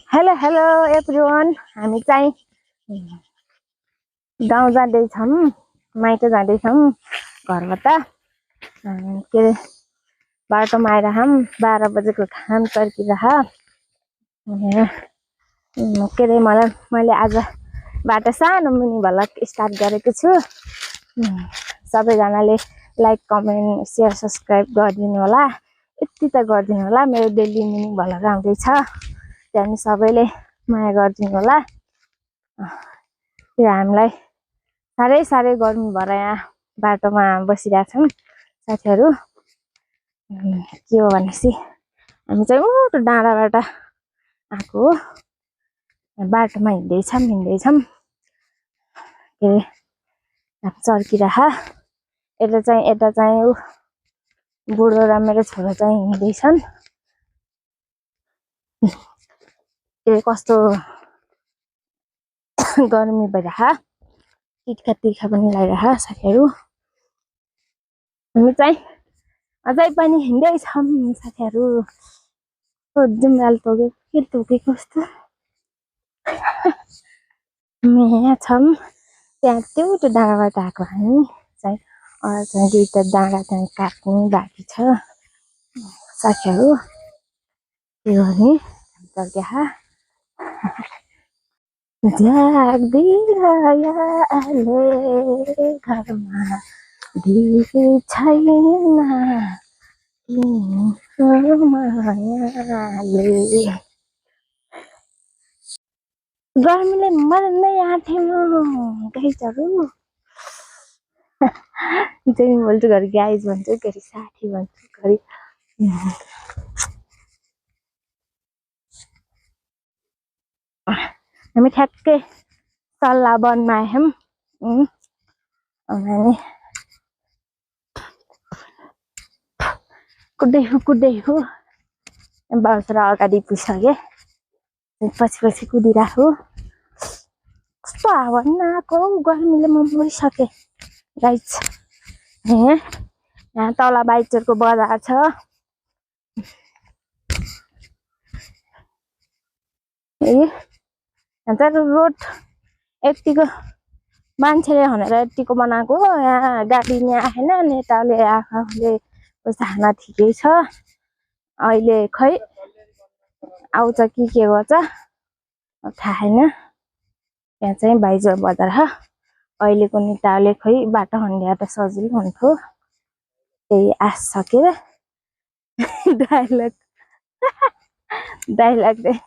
Hello hello everyone, हामी चाहिँ गाउँ जाँदैछौँ, माइत जाँदैछौँ घरबाट। के अरे बाटोमा आएर 12 बजेको घाम तर्किरह। के अरे मैले आज बाटो सानो मिनी भ्लग स्टार्ट गरेको छु। सबैजनाले लाइक कमेन्ट सेयर सब्सक्राइब गरिदिनु होला, यति त गरिदिनु होला। मेरो डेली मिनी भ्लग आउँदैछ, त्यहाँदेखि सबैले माया गरिदिनु होला। हामीलाई साह्रै गर्मी भएर यहाँ बाटोमा बसिरहेछौँ साथीहरू। के हो भनेपछि हामी चाहिँ उठो डाँडाबाट आएको हो, बाटोमा हिँड्दैछौँ। के अरे चर्किरह। यता चाहिँ बुढो र मेरो छोरो चाहिँ हिँड्दैछन्। कस्तो गर्मी भइरह, तिर्खा पनि लागिरह साथीहरू। हामी चाहिँ अझै पनि हिँड्दैछौँ साथीहरू। जुम्राल तोकेको जस्तो यहाँ छौँ। त्यहाँ त्यो डाँडाबाट आएको हामी चाहिँ दुईटा डाँडा चाहिँ काट्नु बाँकी छ साथीहरू। त्यो भने तर्क्या घरमा दिदी छैन गर्मीले मर्नै आँटेको गाइजहरू। चाहिँ बोल्छु घरि गाइज भन्छु, घरि साथी भन्छु, घरि हामी ठ्याक्कै सल्लाह वनमा आयौँ। अनि कुद्दै बसेर अगाडि पुगिसकेँ, पछि कुदिरहेको। कस्तो हावा नआएको, गर्मीले म मरिसकेँ गाइज। यहाँ तल बाइचरको बजार छ। रोड यतिको मान्छेले भनेर यतिको बनाएको, यहाँ गाडी यहाँ आएन। नेताले आफूले हाना ठिकै छ। अहिले खै आउँछ कि के गर्छ थाहा छैन। यहाँ चाहिँ बाइजर बजार हो। अहिलेको नेताले खै बाटो खन्डिया त सजिलो हुन्थ्यो, त्यही आश सकेर डाइलग